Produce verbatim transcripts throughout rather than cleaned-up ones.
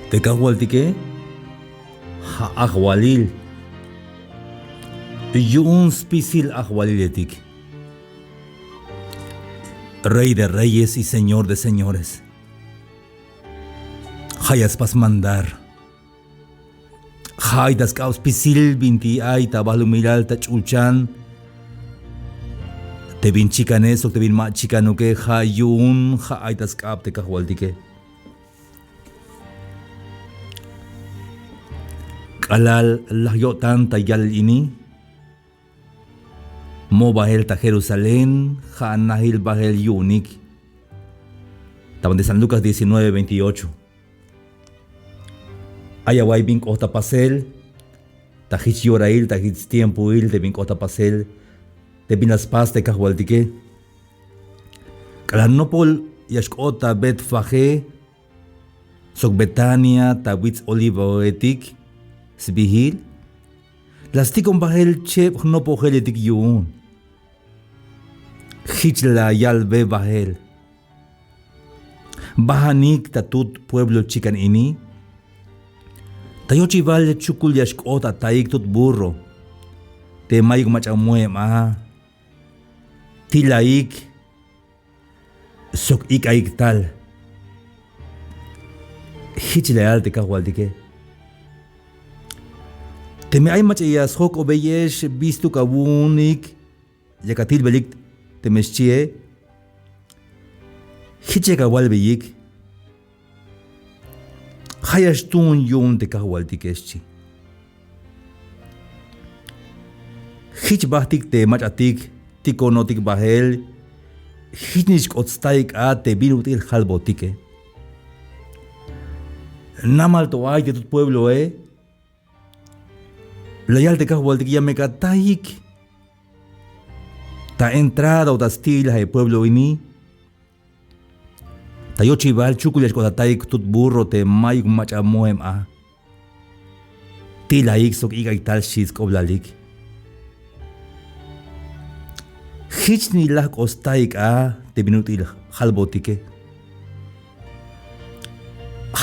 Te kajwaltike ja' ajwalil. Yu'un spisil ajwaliletik. Rey de reyes y señor de señores. Ja' ya spas mandar. Ja' ay ta sk'ab spisil binti ay ta balumilal ta ch'ulchan. Te bin chikane sok te bin ma chikanuke, ja' yu'un ja' ay ta sk'ab te kajwaltike. K'alal laj yo'tan ta yalel ini, mo bael ta Jerusalén, ja' najil bael yu'unik. Ta banti San Lucas diecinueve veintiocho. Ay awa'y bin k'ot ta pasel ta jich yorail, ta jich stiempoil, te bin k'ot ta pasel, te bin la spas te kajwaltike. K'alal nopol ya xk'ot ta Betfagé sok Betania ta wits Olivoetik sbiil, la stikon bael cheb jnopojeletik yu'un. Jich la yalbe bael: Bajanik ta tut pueblo chikan ini, ta yochibal chukul ya xk'ot ataik tut burro te mayuk mach'a moem a. Tilaik sok ik'aik tal. Jich la yal te kajwaltike. Teme ay mach'a ya sjojk'obeyex bistuk awu'unik yak atilbelik, teme xchie, jich yak awalbeyik: Ja' ya xtuun yu'un te kajwaltike, xchi. Jich bajtik te mach'atik tikonotik bael, jichnix k'ot staik a te bin ut'il jalbotike. Namal to ay te tut puebloe, la yal te kajwaltik, ya me ka ataik ta entrada o ta sti'il a e pueblo ini. Ta yochibal chukul ya xk'ot ataik tut burro te mayuk mach'a moem a. Tilaik sok ik'aik tal, xchi sk'oblalik. Jich ni laj k'ot staik a te bin ut'il jalbotike.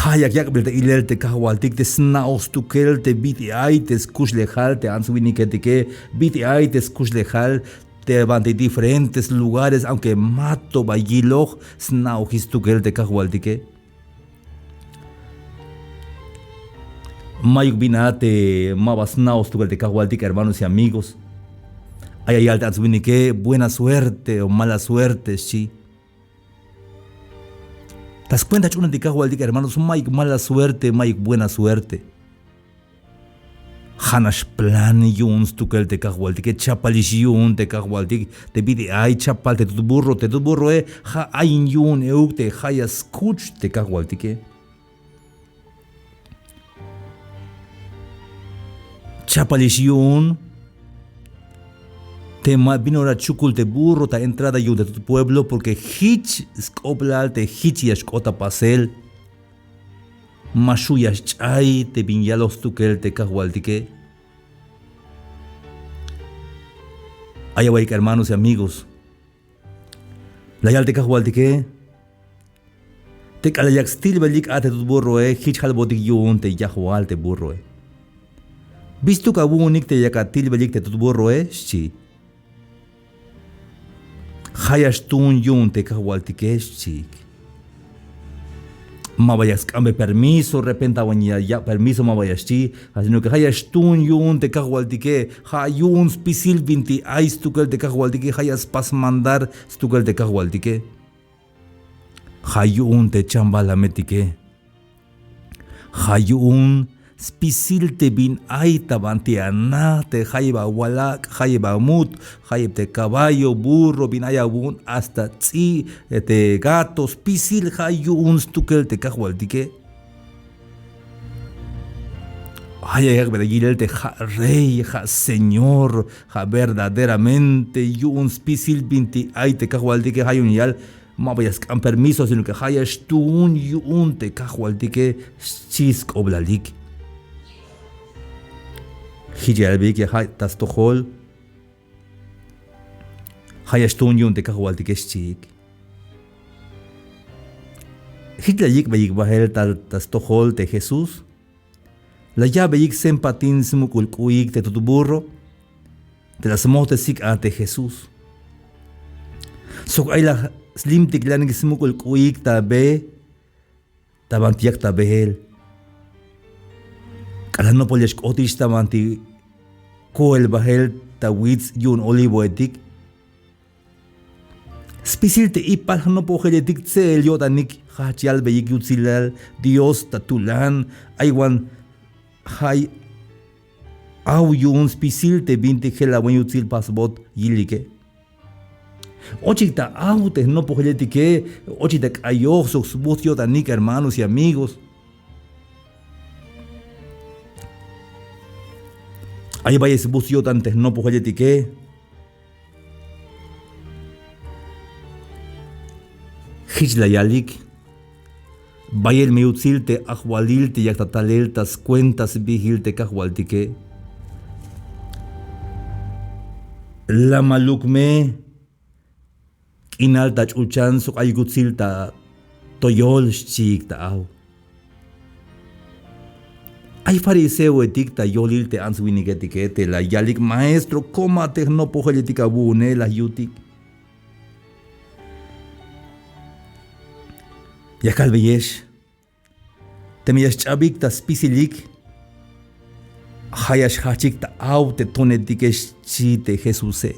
Ja' yak yak'bel ta ilel te kajwaltik te sna'oj stukel te bit'il ay te skuxlejal te ants winiketike, bit'il ay te skuxlejal te banti diferentes lugares, aunque ma to ba yiloj, sna'ojix stukel te kajwaltike. Mayuk bin a te ma ba sna'oj stukel te kajwaltik, hermanos y amigos. Ay ya yal te ants winike buena suerte o mala suerte, xchi. Ta skuenta jch'uunel te kajwaltik, hermanos, mayuk mala suerte, mayuk buena suerte. Ja'nax plan yu'un stukel te kajwaltike, chapalix yu'un te kajwaltik. Te bit'il ay chapal te tut burro, te tut burroe ja' ayin yu'un euk te ja' ya skuch te kajwaltike. Chapalix yu'un te ma bin ora chukul te burro ta entrada yu'un te tut pueblo, porque jich sk'oblal te jich ya xk'ot ta pasel. Ma xju' ya xch'ay te bin yaloj stukel te kajwaltike. Ay awa'yik, hermanos y amigos. La yal te kajwaltike te k'alal yak stilbelik a te tut burroe, jich jalbotik yu'un te yajwal te burroe. Bistuk awu'unik te yak atilbelik te tut burroe, xchi. Ja' ya xtuun yu'un te kajwaltike, xchiik. Ma ba ya sk'ambe permiso, repentawan ya yab permiso, ma ba ya xchi, sino que ja' ya xtuun yu'un te kajwaltike. Ja' yu'un spisil binti ay stukel te kajwaltike, ja' ya spas mandar stukel te kajwaltike. Ja' yu'un te chambalametike. Ja' yu'un spisil te bin ay ta banti ana, te jayeb awalak', jayeb amut, jayeb te caballo, burro, bin ay awu'un, hasta ts'i', te gato, spisil ja' yu'un stukel te kajwaltike. Ja' ya yak'bel ta yilel te ja' rey, ja' señor, ja' verdaderamente yu'un spisil binti ay te kajwaltike. Ja' yu'un yal, ma ba ya sk'an permiso, sino que ja' ya xtuun yu'un te kajwaltike, xchi sk'oblalik. Jich ya yalbeyik ya jay ta stojol. Ja' ya xtuun yu'un te kajwaltike, xchiik. Jich la yik'beyik bajel ta, ta stojol te Jesús. La ya'beyik sempatin smuk'ul k'u'ik te tut burro te la smojtesik a te Jesús. Sok ay la slimtiklanik smuk'ul k'u'ik ta be ta banti yak ta beel. K'alal nopol ya xk'otix ta banti koel bajel ta wits yu'un olivoetik. Spisil te ipal jnopojeletik tse'el yo'tanik jajch yalbeyik yutsilal Dios ta tulan, ay wan jay aw yu'un spisil te bintik jelawen yutsil pasbot yilike. Ochik ta aw te jnopojeletike, ochik ta k'ayoj sok sbujts yo'tanik, hermanos y amigos. Ay bayel sbujts yo'tan te jnopojeletike. Jich la yalik: Bayel me yutsil te ajwalil te yak ta talel ta skuenta sbiil te Kajwaltike. La maluk me, k'inal ta ch'ulchan sok ayuk yutsil ta toyol, xchiik ta aw. Ay fariseoetik ta yolil te ants winiketike te la yalik: Maestro, koma te jnopojeletik awu'une, la yutik. Ya kalbeyex: Teme ya xch'abik ta spisilik, ja' ya xjajchik ta aw te tonetike, xchi te Jesuse.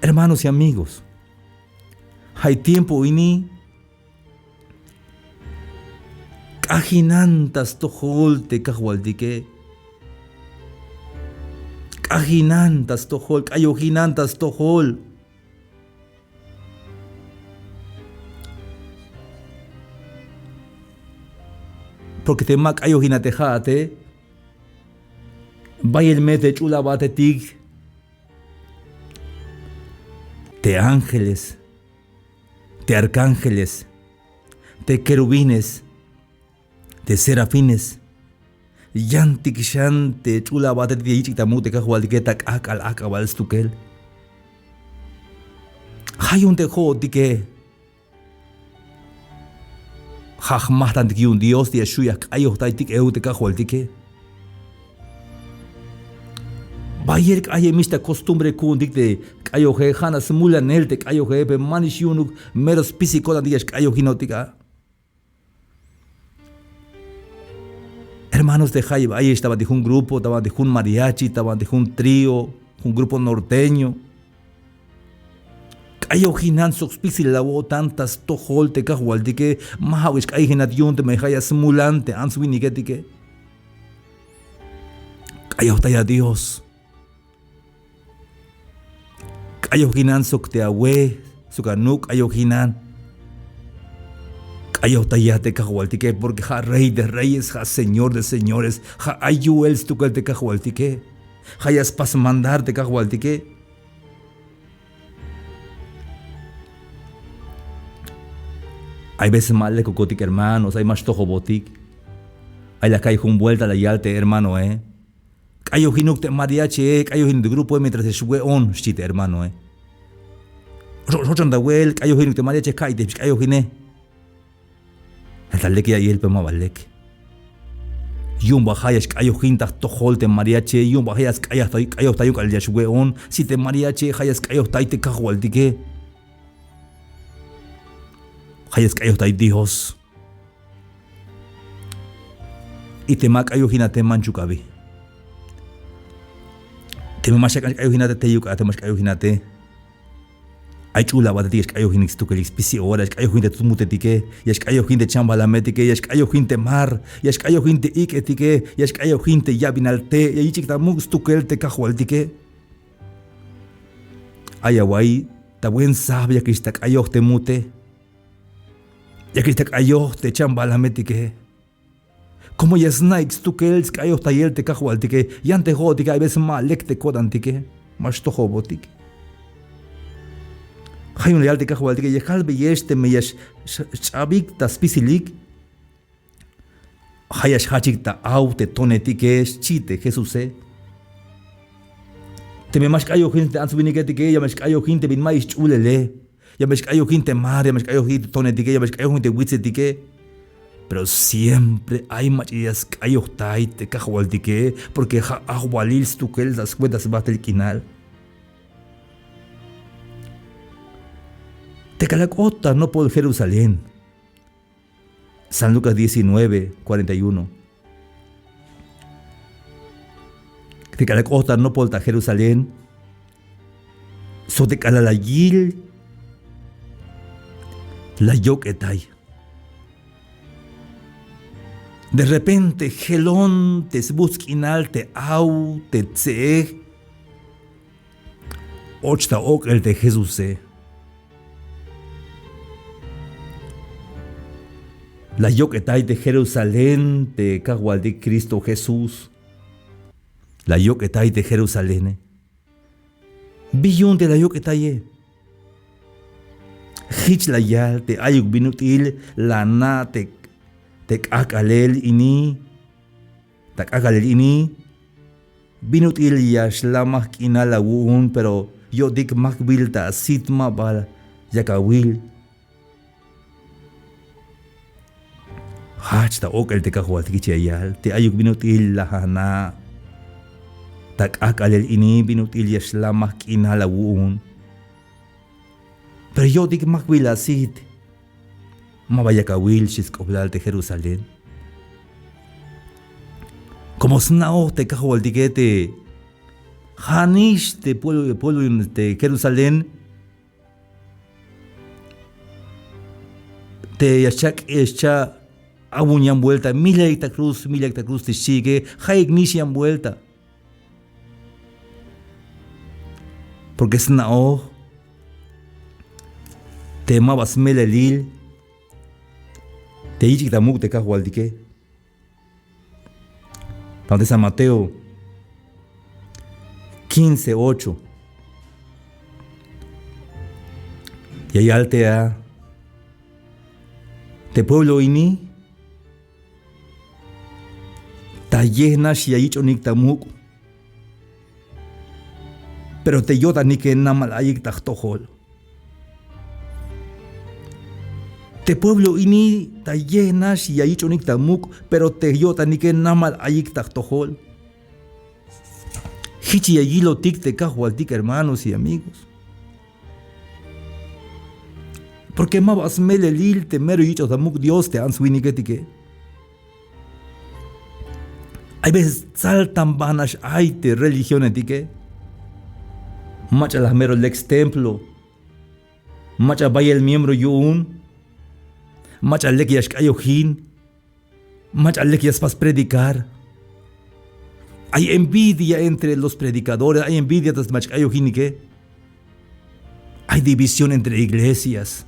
Hermanos y amigos, ja' tiempo ini k'ajinan ta stojol te Kajwaltike. K'ajinan ta stojol, k'ayojinan ta stojol. Porque te ma k'ayojinate ja'ate, bayel me te ch'ul abatetik, te ángeles, te arcángeles, te querubines, te serafines, yantik xan te ch'ul abatetik ya yich'ik ta muk' te Kajwaltike ta k'ajk'al ajk'abal stukel. Ja' yu'un te jo'otike ja' jmajtantik yu'un Dios te ya xju' ya jk'ayojtaytik euk te Kajwaltike. Bayel k'ayemix ta costumbre ku'untik te k'ayoje, ja' nax smulanel te k'ayoje, pero manix yu'unuk mero spisil ko'tantik ya xk'ayojinotik a. Hermanos, te jayeb ayex ta banti jun grupo, ta banti jun mariachi, ta banti jun trío, jun grupo norteño, k'ayojinan sok spisil awo'tan ta stojol te Kajwaltike. Ma ja'uk xk'ayojinat yu'un teme ja' ya smulan te ants winiketike. K'ayojtaya Dios. K'ayojinan sok te awe, sok anuk' k'ayojinan. K'ayojtaya te Kajwaltike, porque ja' Rey de Reyes, ja' Señor de Señores, ja' ay yu'el stukel te Kajwaltike. Ja' ya spas mandar te Kajwaltike. Ay veces ma lekukotik, hermanos, ay ma xtojobotik. Ay la ka'iy jun vuelta la yal te hermanoe: K'ayojinuk te mariachihe, k'ayojinuk te grupoe mientras ya xwe'on, xchi te hermanoe. Xo-, xochon ta we'el, k'ayojinuk te mariachihe, ka'iy te xk'ayojine. Jal ta lek ya'iyel, pero ma ba lek. Yu'un ba ja' ya xk'ayojin ta jtojol te mariachihe, yu'un ba ja' ya sk'ayojtay, k'ayojtayuk k'alal ya xwe'on, si te mariachihe ja' ya sk'ayojtay te Kajwaltike. Ja' ya sk'ayojtay Dios. Y teme ma k'ayojinate, manchuk abi. Teme ma xak'an xk'ayojinate, teyuk a te ma xk'ayojinate. Ay ch'ul abatetik ya xk'ayojinik stukelik spisil ora, ya xk'ayojin te tut mutetike, ya xk'ayojin te chambalametike, ya xk'ayojin te mar, ya xk'ayojin te ik'etike, ya xk'ayojin te yabinal te' ya yich'ik ta muk' stukel te Kajwaltike. Ay awa'iy ta buen sab yakix ta k'ayoj te mute. Yakix ta k'ayoj te chambalametike. Como ya sna'ik stukel sk'ayojtayel te Kajwaltike, yan te jo'otike ay veces ma lek te ko'tantike, ma xtojobotik. Ja' yu'un la yal te Kajwaltike: Ya kalbeyex, teme ya x-, x-, xch'abik ta spisilik, ja' ya xjajchik ta aw te tonetike, xchi te Jesuse. Teme ma xk'ayojin te ants winiketike, ya me xk'ayojin te bin ma'yuk xch'ulele. Ya me xk'ayojin te mar, ya me xk'ayojin te tonetike, ya me xk'ayojin te witsetike. Pero siempre ay mach'a ya sk'ayojtay te Kajwaltike, porque ja' ajwalil stukel ta swenta sbajtel k'inal. Te k'alal k'ot ta nopol Jerusalén. San Lucas diecinueve, cuarenta y uno. Te k'alal k'ot ta nopol ta Jerusalén, sok te k'alal la yil, la yok'etay. De repente jelon te sbujts' k'inal, te aw, te tse'ej, och ta ok'el te Jesuse. La yok'etay te Jerusalén te Kajwaltik Cristo Jesús. La yok'etay te Jerusalene. ¿Bi yu'un te la yok'etaye? Jich la yal te ayuk bin ut'il la na' te, te k'ak'alel ini. Ta k'ak'alel ini, bin ut'il ya xlamaj k'inal awu'un, pero yo'tik makbil ta asit, ma ba yak awil. Jajch ta ok'el te Kajwaltik, jich ya yal te ayuk bin ut'il la jana'. Ta k'ak'alel ini, bin ut'il ya xlamaj k'inal awu'un, pero yo'tik makbil asit. Ma ba yak awil, xchi sk'oplal te Jerusalén. Como sna'oj te Kajwaltike te ja'nix te pueblo, pueblo te Jerusalén, te ya xcha', ya xcha' awun yan vuelta, milaik ta cruz, milaik ta cruz te xchiike, ja'iknix yan vuelta. Porque sna'oj te ma ba smelelil te yich'ik ta muk' te Kajwaltike. Tante San Mateo quince ocho. Ya yal te a te pueblo ini, ta yejnax ya yich'onik ta muk', pero te yo'tanike namal ayik ta jtojol. Te pueblo ini ta yejnax ya yich'onik ta muk', pero te yo'tanike namal ayik ta jtojol. Jich ya yilotik te Kajwaltik, hermanos y amigos. Porque ma ba smelelil te mero yich'oj ta muk' Dios te ants winiketike. Hay veces tsaltanbanax ay te religionetike. Mach'a la mero lek stemplo. Mach'a bayel miembro yu'un. Mach'a lek ya xk'ayojin. Mach'a lek ya spas predicar. Hay envidia entre los predicadores, hay envidia ta mach'a k'ayojinike. Hay división entre iglesias.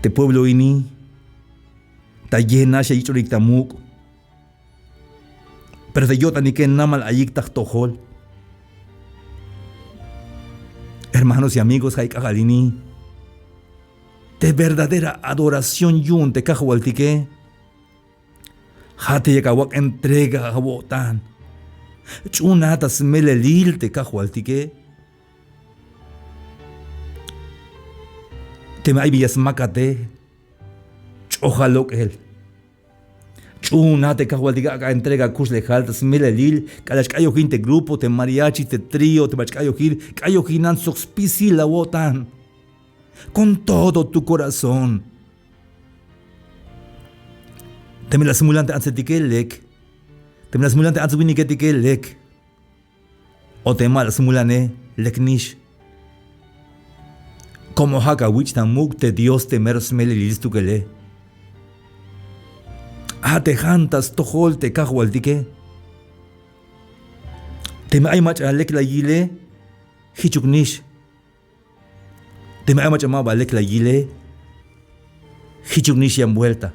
Te pueblo ini ta yejnax ya yich'onik ta muk'. Pero te yo'tanike namal ayik ta jtojol. Hermanos y amigos, ja' i k'ajk'al ini. Te verdadera adoración yu'un te Kajwaltike, ja' te yak awak' entrega awo'tan. Ch'uuna ta smelelil te Kajwaltike. Teme ay bin ya smakate, ch'oja lok'el. Ch'uuna te Kajwaltike, ak'a entrega akuxlejal ta smelelil, k'alal xk'ayojin te grupo, te mariachi, te trío, te mach'a k'ayojin, k'ayojinan sok spisil awo'tan. Con todo tu corazón. Teme la smulan te antsetike, lek. Teme la smulan te ants winiketike, lek. O te ma la smulane, leknix. Como ja' ka awich' ta muk' te Dios te mero smelelil stukele. A te ja'an ta stojol te Kajwaltike. Teme ay mach'a lek la yile, jichuknix. Teme ay mach'a ma ba lek la yile, jichuknix yan vuelta.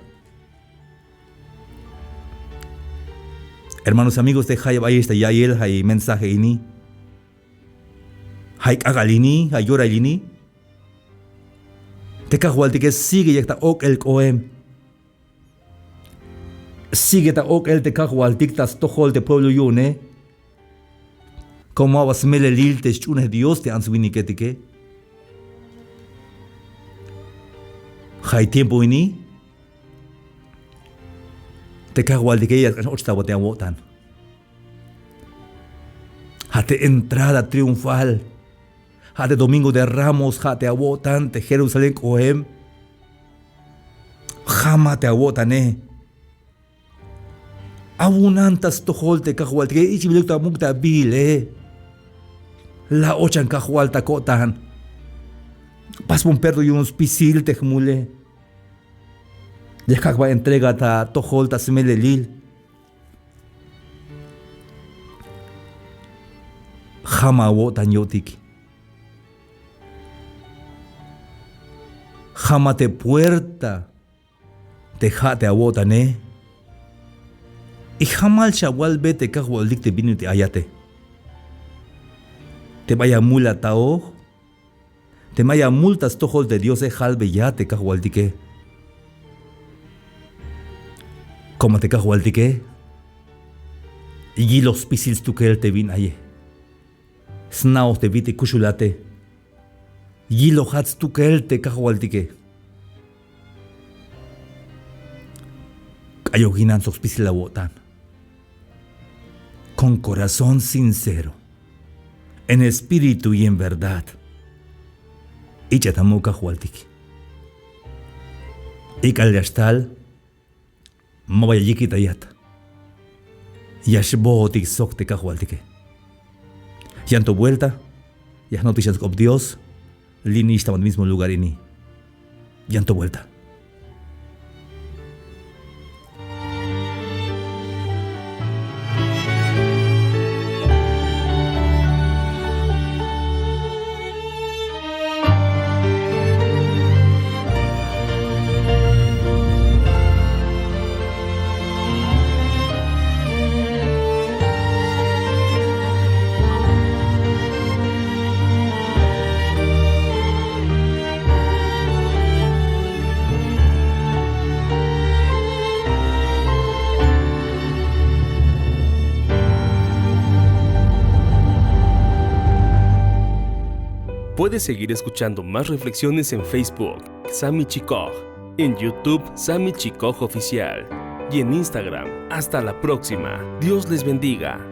Hermanos, amigos, te jayeb ayex ta ya'iyel ja' i mensaje ini, ja' i k'ak'al ini, ja' i yorail ini, te Kajwaltike sigue yak ta ok'el k'oem. Sigue ta ok'el te Kajwaltik ta stojol te pueblo yu'une. Toma ba smelelil te sch'uhunej Dios te ants winiketike. Ja' ay tiempo ini te Kajwaltike ya sk'an x-och ta ba te awo'tan. Ja' te entrada triunfal, ja' te Domingo de Ramos, ja' te awo'tan te Jerusalén k'oem. Jama te awo'tane. Awunan ta stojol te Kajwaltike, ich'biluk ta muk' ta biile. La ochan Kajwal ta ko'tan. Paspon perdón yu'un spisil te jmule. Ya kak' ba entrega ta atojol ta smelelil. Jama awo'tan yo'tik. Jama te puerta te ja' te awo'tane. Y jamal xawalbe te Kajwaltik te bin ut'il ayate. Teme ay amul ataoj, teme ay amul ta stojol te Diose, jalbeya te Kajwaltike. Como te Kajwaltike yiloj spisil stukel te bin aye. Sna'oj te bit'il kuxulate. Yilojat stukel te Kajwaltike. K'ayojinan sok spisil awo'tan. Con corazón sincero, en espíritu y en verdad. Ich'a ta muk' Kajwaltik. Y k'alal ya xtal, ma ba ya yikitayat. Ya xbootik sok te Kajwaltike. Yan to vuelta ya jnoptik xan sk'op Dios. Linix ta mismo lugar ini. Yan to vuelta. Puedes seguir escuchando más reflexiones en Facebook, Sami Chikoj, en YouTube, Sami Chikoj Oficial, y en Instagram. Hasta la próxima. Dios les bendiga.